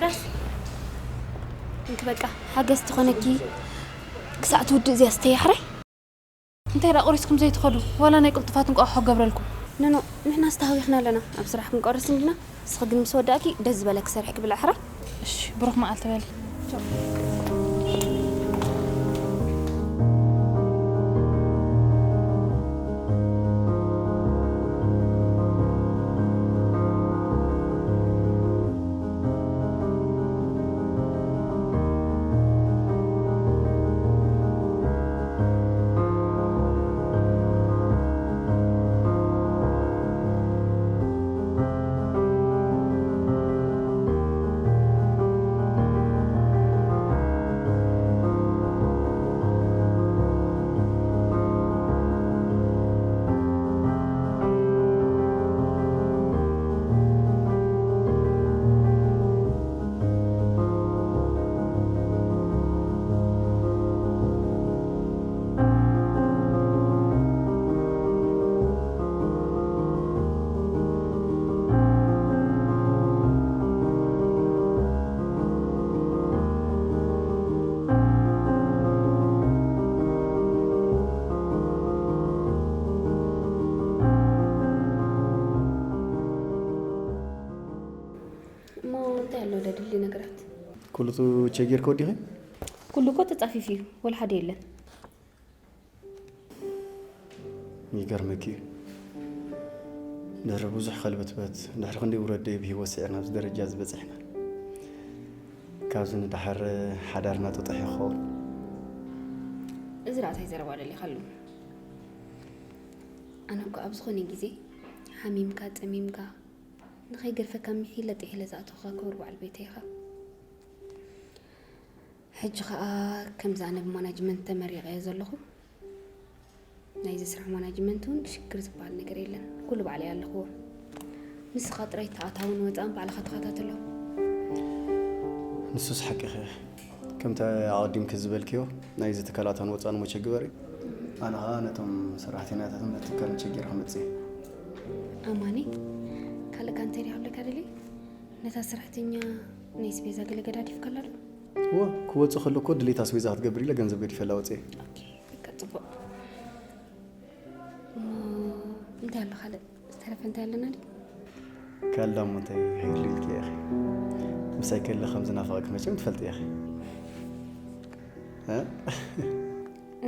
ራስ እንክ በቃ ሓገዝ ትኾነኪ ክሳዕ ትውድእ እዚኣ ስተይ ኣሕራይ። እንታይ ደኣ ቆሪስኩም ዘይትኸዱ? ዋላ ናይ ቅልጥፋት እንቋቑሖ ክገብረልኩም። ኖኖ፣ ንሕና ዝተሃዊኽና ኣለና። ኣብ ስራሕ ክንቆርስ እንዲና። ንስኺ ግን ምስ ወዳእኪ ደስ ዝበለኪ ሰርሒ ክብላ ኣሕራይ። እሺ፣ ብሩኽ መዓልቲ በሊ። እሞ እንታይ ኣሎ ደድሊ ነገራት? ኩሉ ቸክ ጌርኪ ወዲኺ? ኩሉ እኮ ተጻፊፉ እዩ፣ ወላ ሓደ የለን። ይገርመኪ እዩ። ድሕሪ ብዙሕ ከልበትበት፣ ድሕሪ ክንደይ ውረድ ደይ ብህይወት ስዒርና ኣብዚ ደረጃ እዚ በጺሕና። ካብዚ ንደሓር ሓዳርና ጥጡሕ ይኸውን። እዚ ራእታይ ዘረባ ደሊኻሉ። ኣነ እኮ ኣብ ዝኾነ ግዜ ሓሚምካ፣ ጠሚምካ፣ ንኸይገድፈካ ሚሒለ ጥሒለ ዝኣተኹኻ ክቡር በዓል ቤተይ ኢኻ። ሕጂ ኸኣ ከምዚ ኣነ ብማናጅመንት ተመሪቐዮ ዘለኹ፣ ናይዚ ስራሕ ማናጅመንት እውን ሽግር ዝበሃል ነገር የለን። ኩሉ ባዕለይ ኣለኽዎ። ንስኻ ጥራይ እቲ ኣታውን ወጻእን ባዕልኻ ተኸታተሎ። ንሱስ ሓቅኺ። ከምቲ ኣቐዲምኪ ዝበልክዮ፣ ናይዚ ትካል ኣታውን ወጻእን እሞ ቸግበሪ። ኣነ ኸኣ ነቶም ሰራሕተኛታትን ነቲ ትካልን ቸጊረ ክመጽእ እየ። ኣማኒ፣ ካልእ ከ እንታይ ድዩ ክብለካ ደልየ? ነታ ሰራሕተኛ ናይ ኣስቤዛ ገለ ገዳዲፍካላ ዶ? እወ፣ ክወጽእ ከሎ እኮ ድሌት ኣስቤዛ ክትገብር ኢለ ገንዘብ ገዲፈላ ወጽየ። ኦኬ፣ በቃ ጽቡቕ። እሞ እንታይ ኣሎ ካልእ? ዝተረፈ እንታይ ኣለና ድዩ? ካልእ ዳሞ እንታይ ክህሉ ኢልኪ ኢኺ? ምሳይ ከለ ከም ዝናፈቐኪ መቸም ትፈልጢ ኢኺ። እ?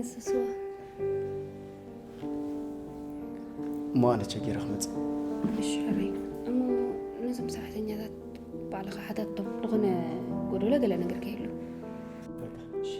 እሱስ እወ። እሞ ኣነ ቸጊረ ክመጽእ። እሺ፣ ሕራይ። እሞ ነዞም ሰራሕተኛታት ባዕልኻ ሓታቶም፣ ዝኾነ ጎደሎ ገለ ነገር ከይህሉ። በቃ፣ እሺ።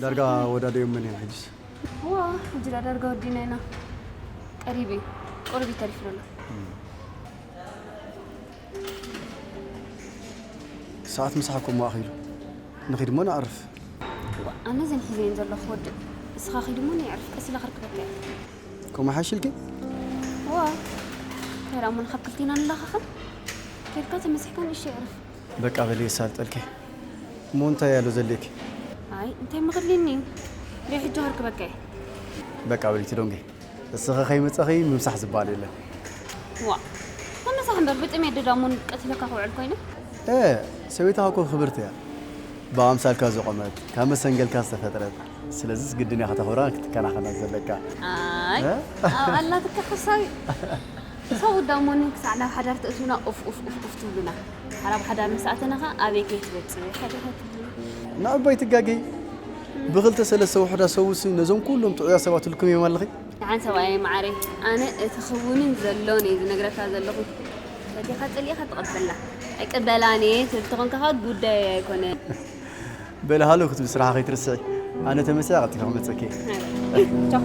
ዳርጋ ወዳደዮም መን እዮም ሕጅስ? ዋ ሕጂ ዳ ዳርጋ ወዲና ኢና። ቀሪብ እዩ። ቁሩብ እዩ ተሪፉ ዘሎ። ሰዓት ምሳሕ እኮ እሞ ኣኺሉ። ንኺድ እሞ ንኣርፍ። ዋ ኣነ ዘን ሒዘ እየን ዘለኹ ወዲ። እስኻ ኺድ እሞ ንየዕርፍ ቀስ ኢለ ከርክበካ እየ። ከምኡ ሓሽልኪ? ዋ እንታይ ደኣ እሞ ንኻብ ክልቴና ንላኻኸን? ኬድካ ተመሲሕካ ንእሽቶ የዕርፍ። በቃ በሊ የሳልጠልኪ። እሞ እንታይ ያሉ ዘሌኪ? ኣይ እንታይ ምኽድልኒ? ሪኦ ሕጂ ከርክበካ እየ። በቃ በሊ ትዶንጌ። እስኺ ከይመጸኺ ምምሳሕ ዝበሃል የለን። ዋ ተመሳሕ እምበር ብጥሜት ድዳሙን ቀቲለካ ክውዕል ኮይነ። እ ሰበይትኻ እኮ ክብርቲ እያ። ብኣምሳልካ ዝቖመት፣ ካብ መሰንገልካ ዝተፈጥረት። ስለዚስ ግድን እያ ከተኽብራን ክትከናኸናን ዘለካ። ኣይ እ? ኣብ ኣላትካ ሓሳብ እዩ። ሰው ዳሞኒ ክሳዕ ናብ ሓዳር ተእትውና ኡፍ ኡፍ ኡፍ ኡፍ ትብሉና። ሓራብ ሓዳር ምስ ኣተና ኸ ኣበይ ከይትበጽሕ? ሓደ ሃትብሉ። ንዕባይ ትጋገይ። ብኽልተ ሰለስተ ውሑዳት ሰብሲ ነዞም ኩሎም ጥዑያት ሰባት ትልኩም እዮም ኣለኺ። ደሓን ሰብኣየይ መዓረይ፣ ኣነ እቲ ክውንን ዘሎን እየ ዝነግረካ ዘለኹ። ፈቲኻ ጸሊእኻ ትቐበላ። ኣይቅበላን እየ ትብል ተኾንካ ኸ ጉዳየይ ኣይኮነን። በሊ ሃሎ ክትብል ስራሓ ከይትርስዒ። ኣነ ተመሲያ ቀልጢፈ ክመጸኪ እየ። ቻው።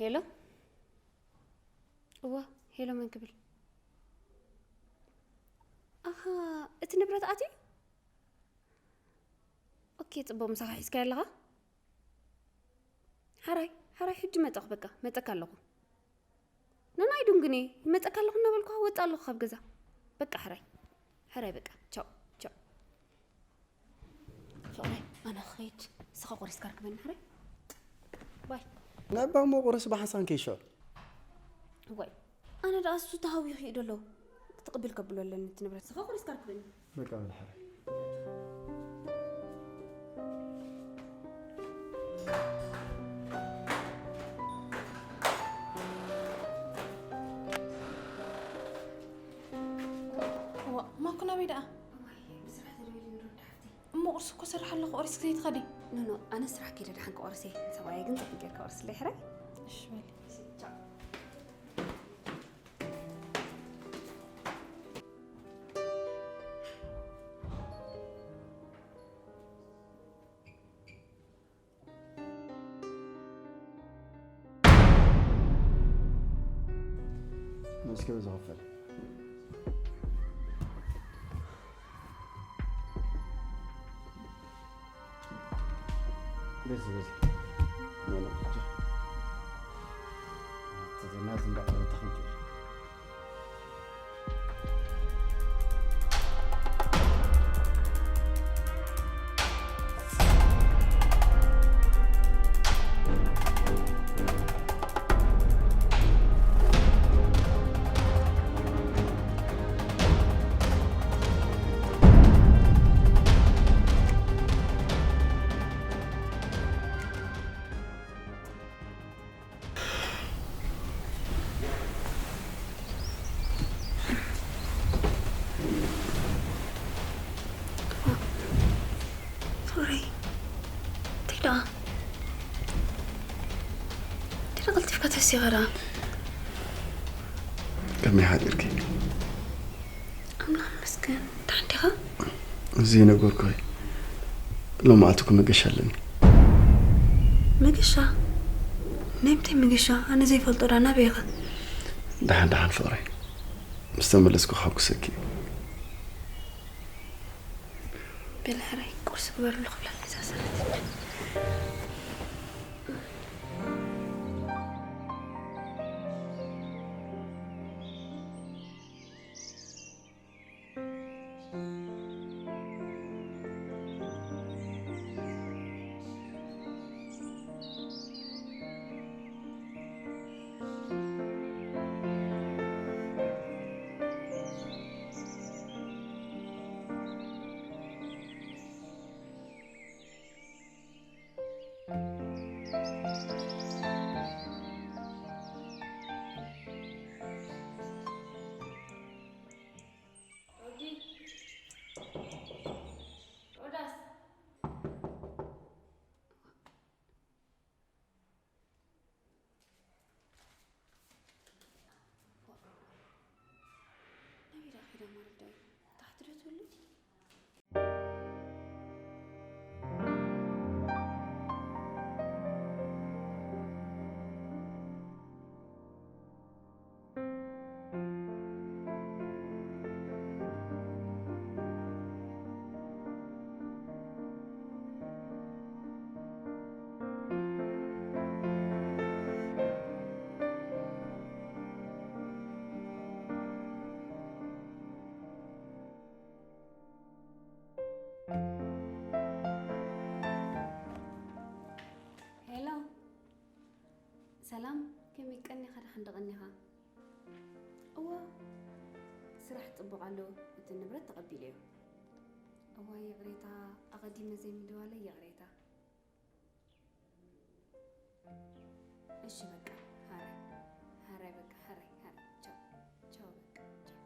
ሄሎ እዋ ሄሎ መን ክብል ኣሃ እቲ ንብረት ኣትዩ ኦኬ ጽቡቕ ምሳኻ ሒዝካዮ ኣለኻ ሓራይ ሓራይ ሕጂ መጠኹ በቃ መጠካ ኣለኹ ነናይ ዱንግኔ ይመጠካ ኣለኹ እናበልኩ ወጣ ኣለኹ ካብ ገዛ በቃ ሕራይ ሕራይ በቃ ቻው ቻው ፍቕረይ ኣነ ክኸይድ ንስኻ ቆሪስካ ርክበኒ ሕራይ ባይ ናይ ኣባ እሞ ቁርስ ብሓንሳን ከይሽዑ ዋይ ኣነ ደኣ እሱ ተሃዊኹ እዩ ደሎ ክትቕብል ከብሎ ኣለኒ እቲ ንብረት ንስኻ ቆሪስካ ርክበኒ በቃ በል ሕራይ እዋ ማኩ ናበይ ደኣ እሞ ቁርሲ እኮ ሰራሕ ኣለኹ ኦሪስ ክዘይትኸዲ ኖኖ ኣነ ስራሕ ከይደ ደሓን ክቆርስ እየ ሰብኣየ ግን ፅቡቅ ጌርካ ቆርስለይ ሕራይ እሺ በሊ እስኪ በዚ ክፈል በዚ በዚ ኖኖ ብቻ ትዝና ዝንባዕ ተኸንቱ ሲኸራ ከመይ ሓዲርኪ? ኣምላኽ ይመስገን። ደሓን ዲኻ? እዚ ነገርኩ ሎማዓልቲ እኮ መገሻ ኣለኒ። መገሻ? ናይ ምንታይ መገሻ? ኣነ ዘይፈልጦ ዳ ናበይ ኢኻ? ደሓን ደሓን ፍቕረይ፣ ምስ ተመለስኩ ከሐጉሰኪ። በል ሕራይ ቁርሲ ግበርሉ ክብላ እዛ ሰረት። ሄሎ፣ ሰላም፣ ከመይ ቀኒኻ? ደሓን ዶ ቀኒኻ? እዋ፣ ስራሕ ጽቡቕ ኣሎ፣ እቲ ንብረት ተቐቢለዮ። እዋ፣ ይቕሬታ፣ ኣቐዲመ ዘይምድዋለይ ይቕሬታ። እሺ፣ በቃ፣ ሃራይ፣ ሃራይ፣ በቃ፣ ሃራይ፣ ሃራይ፣ ቻው፣ ቻው፣ በቃ፣ ቻው።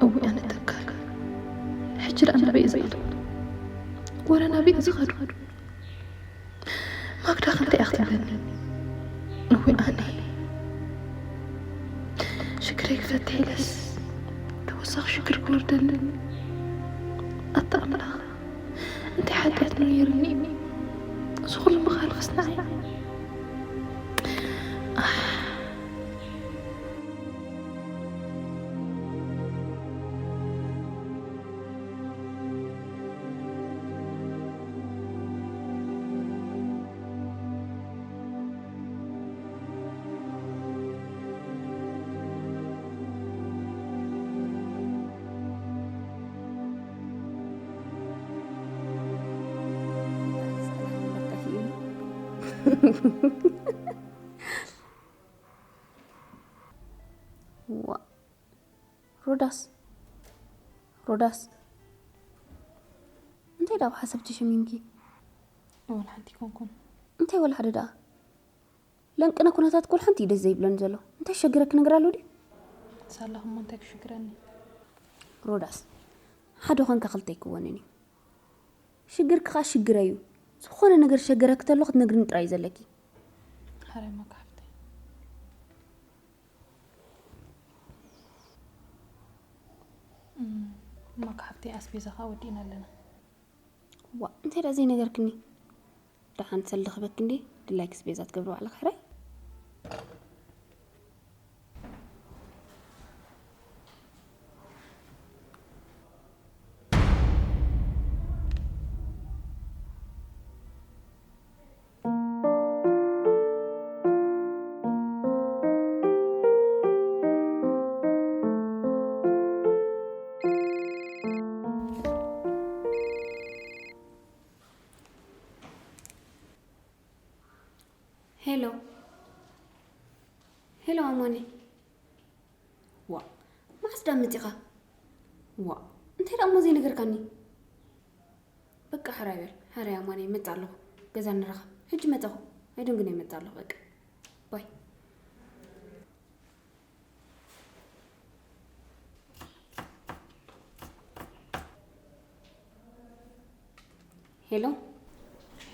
እዊ ኣነ ተካል ሕጂ ደኣ ናበይ ዝኸዱ? ወረ ናበይ ዝኸዱ? ማግዳ ክንታይ ክትብለኒ? እዊ ኣነ ሽግረይ ክፈትሕ ኢለስ ተወሳኺ ሽግር ክወርደኒ? ኣታ ኣምላኽ እንታይ ሓጢኣት ነይርኒ? እዚ ኩሉ ምኻልፍስ ንዓይ? ኣሕ። ዋ ሮዳስ፣ ሮዳስ፣ እንታይ ደኣ ብሓሳብ ተሸሚምኪ? ወላ ሓንቲ ኣይኮንኩን። እንታይ ወላ ሓደ ደኣ? ለንቅነ ኩነታት ኩሉ ሓንቲ እዩ ደስ ዘይብለኒ ዘሎ። እንታይ ሸግረኪ ነገር ኣሎ ድዩ? ሳላኹ እሞ እንታይ ክሽግረኒ? ሮዳስ፣ ሓደ ኾንካ ክልተ ኣይክወንን እዩ። ሽግርኪ ኸኣ ሽግረይ እዩ። ዝኾነ ነገር ሸገረኪ ተሎ ክትነግርኒ ጥራይ እዩ ዘለኪ። ሓራይ ማካ ሓፍተይ። እም፣ ማካ ሓፍተይ ኣስቤዛ ኸኣ ወዲእና ኣለና። ዋ፣ እንታይ ደኣ ዘይነገርክኒ? ደሓን ሰልዲ ክበኪ እንዴ? ድላይኪ ኣስቤዛ ትገብሪ ባዕልኺ ሕራይ? ሄሎ፣ ዋ፣ መዓስ ዳ መጺኻ? ዋ፣ እንታይ ደኣ እሞ ዘይነገርካኒ? በቃ ሕራይ በል፣ ሕራይ ኣማነይ፣ እመጽእ ኣለኹ። ገዛ ንራኸብ። ሕጂ መጻኹ። ኣይደንግን እየ፣ እመጽእ ኣለኹ በቃ። ባይ። ሄሎ።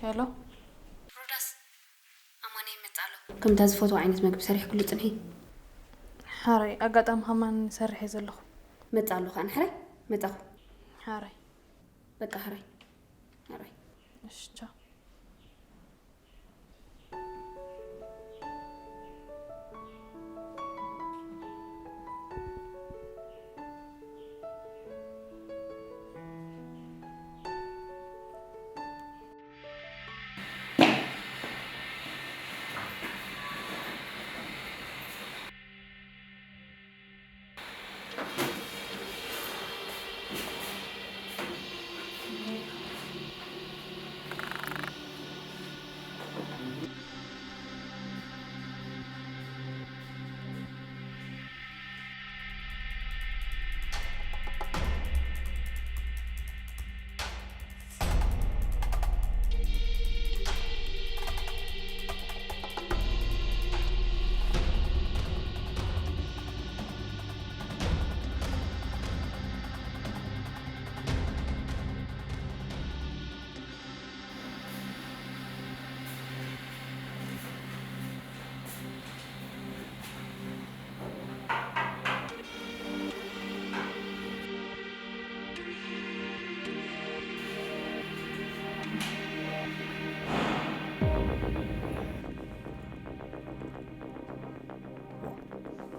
ሄሎ። ሮዳስ፣ ኣማነ ይመጽእ ኣሎ። ከምታ ዝፈትዎ ዓይነት መግቢ ሰሪሕክሉ ጽንሒ። ሓራይ፣ ኣጋጣሚ ከማን ሰርሕ እየ ዘለኹ። መጽእ ኣሎ ከኣ፣ ሓራይ፣ መጻኹ። ሓራይ። በቃ፣ ሓራይ። ሓራይ። እሺ፣ ቻው።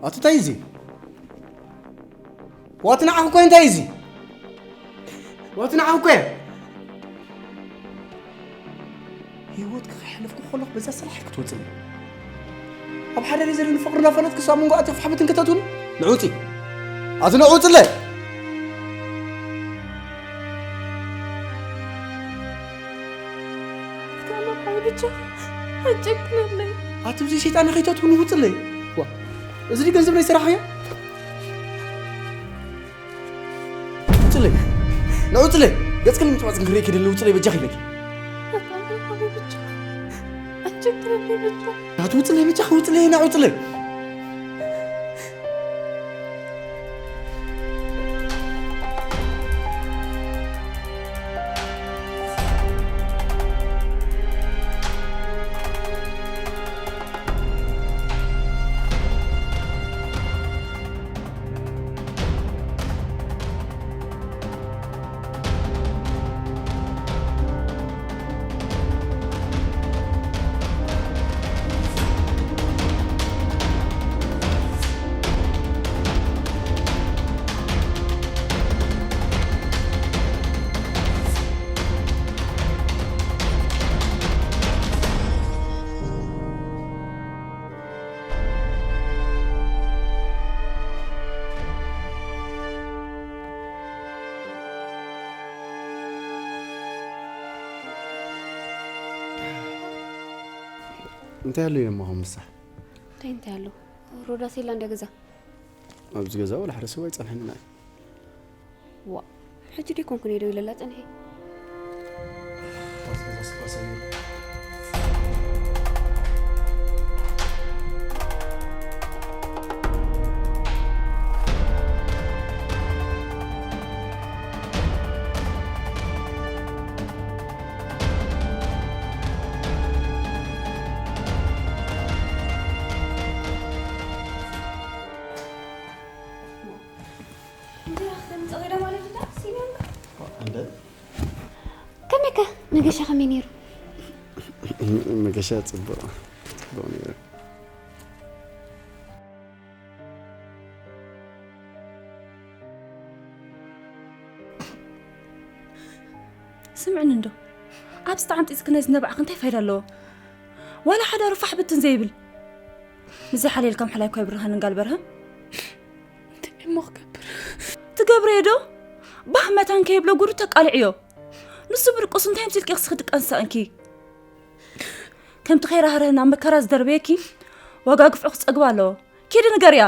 ኣቲ እንታይ እዩ እዚ? ዋቲ ንዓኹ እኮ እንታይ እዩ እዚ? ዋቲ ንዓኹ እኮ እየ። ህይወት ከሕለፍኩ ከለኹ በዛ ስራሕ ክትወፅኒ። ኣብ ሓደ ደይ ዘለን ፍቕሪ እናፈለጥክ ኣብ መንጎ ኣቲ ፋሕብትን ክተትውኒ? ንዑ ውፂ። ኣቲ ንዑ ውፅለይ። ክታማ ሓይልቻ ኣጨክነለይ። ኣቲ ብዚ ሰይጣን ከይተትውኒ ውፅለይ። ዋ፣ እዚ ድዩ ገንዘብ ናይ ስራሕ እያ? ውፅለይ። ንዑ ውፅለይ። ገፅክን ምፅባፅን ክርኢ ከይደሊ ውፅለይ በጃ ከይለኪ። ክታማ ሓይልቻ ኣጨክነለይ በጃ። ኣቲ ውፅለይ በጃ ውፅለይ ንዑ ውፅለይ። እንታይ ኣሎ ኢለ እሞ ከምሳ? እንታይ እንታይ ኣሎ? ሮዳስ የላ እንደ ገዛ። ኣብዚ ገዛ ወላ ሓደ ሰብ ኣይጸንሐንን ኣይ። ዋ፣ ሕጂ ደይ ኮንኩን እየ ደው ኢለላ ጸንሐ። ኣብዚ ገዛ ስፋ ሰብ የለን። እንጀራ ክተምፅእ ኸይዳ ማለት እዩ፣ ሲንዮን። እንደ ከመይ ከ መገሻ ከመይ ነይሩ? መገሻ ጽቡቕ፣ ጽቡቕ ነይሩ። ስምዕኒ እንዶ፣ ኣብዚ ተዓምጢጽኪ ነዚ ነባዕኺ እንታይ ፋይዳ ኣለዎ? ዋላ ሓዳሩ ፋሕ ብትን ዘይብል። ንዘይሓልየልካ ምሕላይ እኮ ኣይብርሃንን ጋል በርሀ። እንታይ እሞ ክገብር? ትገብርዮ ዶ? ባህ መታን ከይብሎ ጉዱ ተቃልዕዮ። ንሱ ብርቁስ እንታይ ኣምሲልኪ ክስኺ ድቃንሳ እንኪ? ከምቲ ከይራህርህን ኣብ መከራ ዝደርበየኪ ዋጋ ግፍዑ ክጸግብ ኣለዎ። ኪዲ ንገርያ።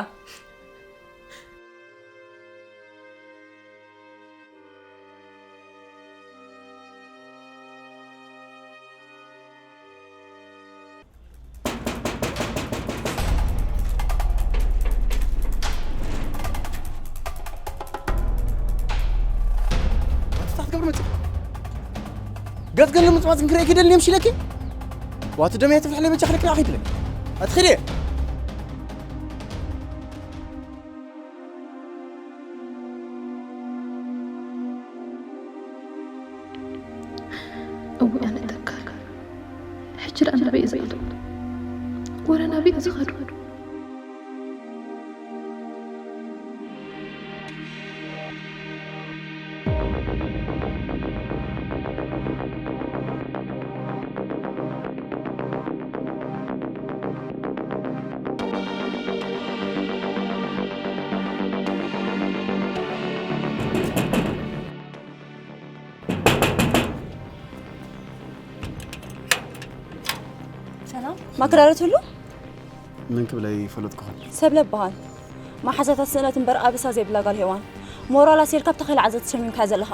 ገጽ ገለ ምጽማጽ ክንክረይ ክደል ነምሽ ኢለኪ። ዋት ደም እያ ትፍልሐለይ በጃ ክልክና ኣኺድለይ። ኣትኺዲ። እዊ ኣነ ተካል። ሕጂ ደኣ ናበይ እዩ ዝኸዱ? ወረ ናበይ እዩ ዝኸዱ? ሰላም ማክራረት ሁሉ ምን ክብላ ይፈለጥኩኹም? ሰብለ በሃል። መሓዛታት ስእነት እምበር ኣበሳ ዘይብላ ጋል ሄዋን። ሞራላ ሴርካ ብተኸይላ ዓዘት ተሸሚምካ ዘለኻ።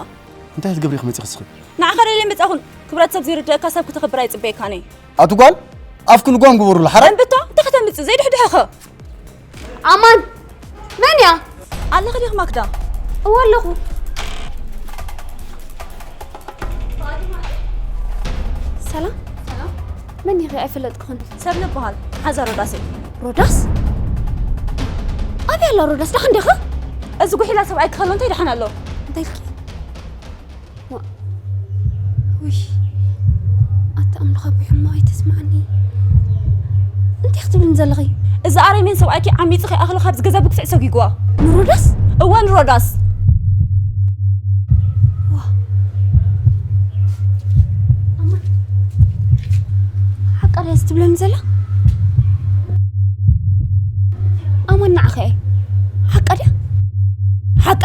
እንታይ ክትገብሪ ኢኺ መፂኺ እስኺ? ንዓኻ ደልየ መፃኹን። ክብረት ሰብ ዘይርድአካ ሰብ ክተኽብር ኣይፅበየካን እየ። ኣቱ ጓል ኣፍኪ ልጓም ግበሩላ ሓራይ። እንብቶ እንታይ ከተምፅእ ዘይድሕድሕኸ። ኣማን መን እያ? ኣለኺ ዲኺ ማክዳ? እወ ኣለኹ። ሰላም መን ኢኺ? ኣይፈለጥኩኽን። ሰብለ እበሃል። ሓዛ ሮዳስ እየ። ሮዳስ? ኣበይ ኣላ ሮዳስ? ደሓን ዲኺ? እዚ ጉሒላ ሰብኣይ ክኸሎ እንታይ ደሓን ኣሎ? እንታይ ኢልኪ? ውይ ኣታ ኣምላኽ ኣቦይ ሕማቕ ኣይተስምዓኒ። እንታይ ክትብልኒ ዘለኺ? እዚ ኣረሜን ሰብኣይኪ ዓሚፁ ከይኣኽሎ ካብዚ ገዛ ብግፍዒ ሰጒግዋ። ንሮዳስ? እወ ንሮዳስ። ዋ። ኣማ ሓቃ ድያስ ትብለኒ ዘላ? ኣማ ንዓኸ ሓቃ ድያ? ሓቃ?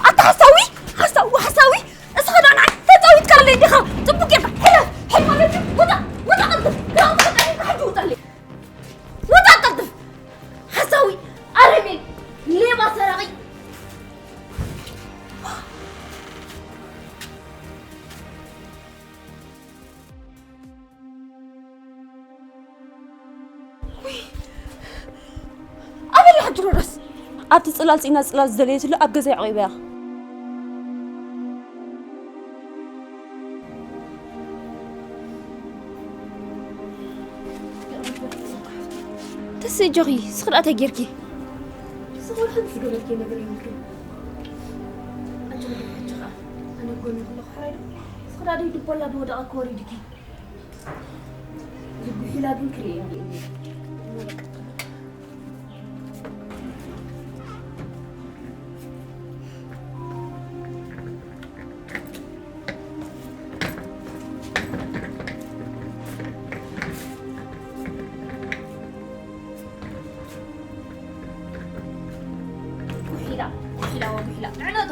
ኣታ ሓሳዊ ሓሳዊ ሓሳዊ እስኻ ዳ ንዓይ ተጻዊትካለይ ዲኻ ጽቡቅ ጌርካ ሕለፍ ሕል ማለት እዩ ውጣ ውጣ ቀልጥፍ ግራው ተጠሪካ ሕጂ ውጣለይ ውጣ ቀልጥፍ ሓሳዊ ኣረሜን ሌባ ሰራቂ ኣበላ ሕጂ ሮዳስ ኣብቲ ጽላል ጽኢና ጽላል ዝደለየትሉ ኣብ ገዛ የዕቂበያ ተስእ ጆኺ ስኽዳእተ ጌርኪ ስኽዳእተ ዝገበርኪ ነገር የብልክን ኣጆኺ ሕጂ ኸኣ ኣነ ጎኒ ክለኹ ሕራይ ዶ ስኽዳእተ ይድቦላ ዝወደቐ ክወሪድኪ ዝጉሒላ ግን ክርእየኒ እየ ጉሒላ ጉሒላ ወጉሒላ ዕነቶ